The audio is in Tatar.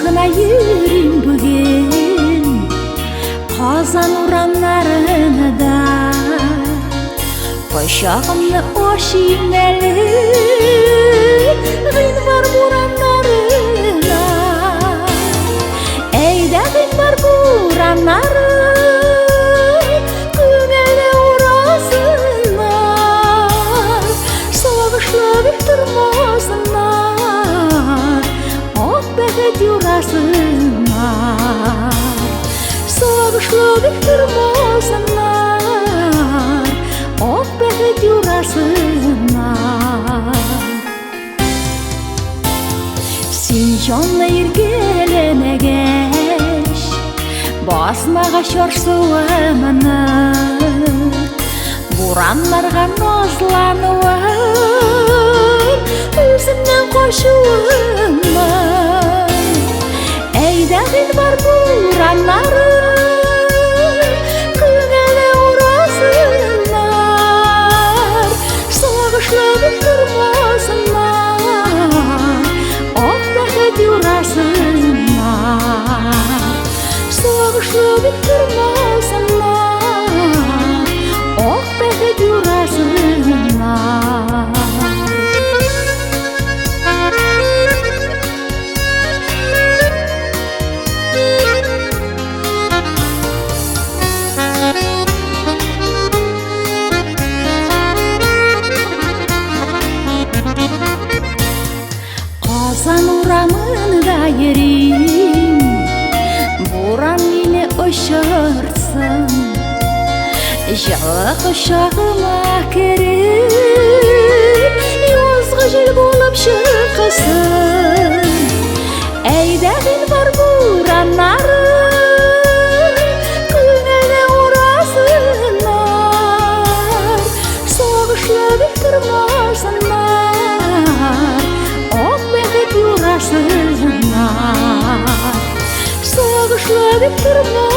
гына йөрим бүген Казан урамнарында. Кочагымны ачыйм әле гыйнвар бураннарына. Әйдә, гыйнвар бураннары, күңелне урасыннар, сагышлы дип тормасыннар, ак бәхет юрасыннар. Сагышлы дип тормасыннар, ак бәхет юрасыннар. Син җанны иркәләмәгәч, басмагач ярсуымны, бураннарга назлануым, үземнән качуымны. Әйдә, гыйнвар бураннары, күңелне урасыннар, сагышлы дип тормасыннар, ак бәхет юрасыннар. Сагышлы дип тормасыннар, ак бәхет юрасыннар. Казан урамында йөрим, буран мине очыртсын, җылы кочагыма кереп, язгы җил булып чыксын. Әйдә, гыйнвар бураннары, күңелне урасыннар, сагышлы дип тормасыннар, ак бәхет юрасыннар. Сагышлы дип тормасыннар.